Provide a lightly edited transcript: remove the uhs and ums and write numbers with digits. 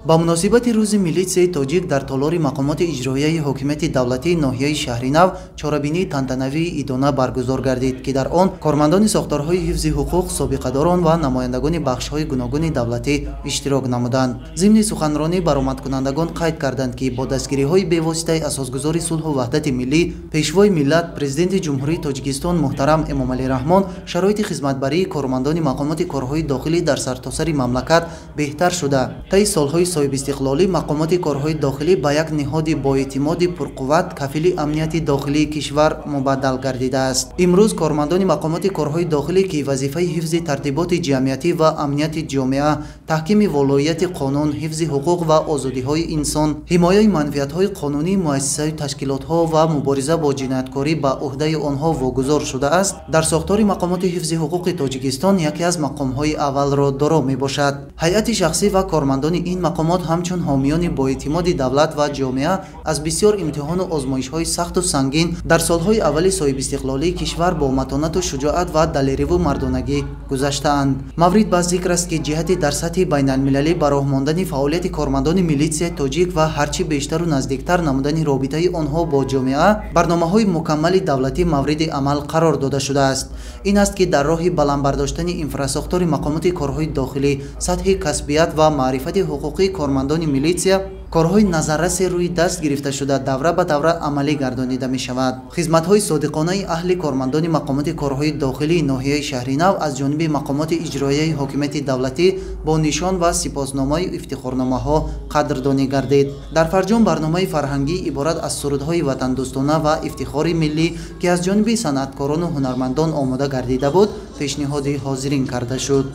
Ба муносибати рӯзи милитсияи тоҷик дар толори мақомоти иҷроияи ҳокимияти давлатии ноҳияи Шаҳринав чорабинии тантанавии идона баргузор гардид, ки дар он кормандони сохторҳои ҳифзи ҳуқуқ, собиқадорон ва намояндагони бахшҳои гуногуни давлатӣ иштирок намуданд. Зимни суханронӣ баромадкунандагон қайд карданд, ки бо дастгириҳои бевоситаи асосгузори сулҳу ваҳдати миллӣ, пешвои миллат, Президенти Ҷумҳурии Тоҷикистон муҳтарам Эмомалӣ Раҳмон шароити хизматбарии кормандони мақомоти корҳои дохилӣ дар сартосари мамлакат беҳтар шуда, таи солҳои соҳибистиқлолӣ мақомоти корҳои дохилӣ ба як ниҳоди боэътимоди пурқувват, кафили амнияти дохилии кишвар мубаддал гардидааст. Имрӯз кормандони мақомоти корҳои дохилӣ, ки вазифаи ҳифзи тартиботи ҷамъиятӣ ва амнияти ҷомеа, таҳкими волоияти қонун, ҳифзи ҳуқуқ ва озодиҳои инсон, ҳимояи манфиатҳои қонунии муассисаю ташкилотҳо ва мубориза бо ҷинояткорӣ ба ӯҳдаи онҳо вогузор шудааст, дар сохтори мақомоти ҳифзи ҳуқуқи Тоҷикистон яке аз мақомҳои аввалро доро мебошад. Ҳайати шахсӣ ва кормандони ин мақомот ҳамчун ҳомиёни боэътимоди давлат ва ҷомеа аз бисёр имтиҳону озмоишҳои сахту сангин дар солҳои аввали соҳибистиқлолии кишвар бо матонату шуҷоат ва далериву мардонагӣ гузаштаанд. Маврид ба зикр аст, ки ҷиҳати дар сатҳи байналмилалӣ ба роҳ мондани фаъолияти кормандони милитсияи тоҷик ва ҳарчи бештару наздиктар намудани робитаи онҳо бо ҷомеа барномаҳои мукаммали давлатӣ мавриди амал қарор дода шудааст. Ин аст, ки дар роҳи баланд бардоштани инфрасохтори мақомоти корҳои дохилӣ, сатҳи касбият ва маърифати ҳуқуқии кормандони милитсия корҳои назаррасе рӯи даст гирифта шуда давра ба давра амалӣ гардонида мешавад. Хизматҳои содиқонаи аҳли кормандони мақомоти корҳои дохилии ноҳияи Шаҳринав аз ҷониби мақомоти иҷроияи ҳокимияти давлатӣ бо нишон ва сипосномаю ифтихорномаҳо қадрдонӣ гардид. Дар фарҷом барномаи фарҳангӣ иборат аз сурудҳои ватандӯстона ва ифтихори миллӣ, ки аз ҷониби санъаткорону ҳунармандон омода гардида буд, пешниҳоди ҳозирин карда шуд.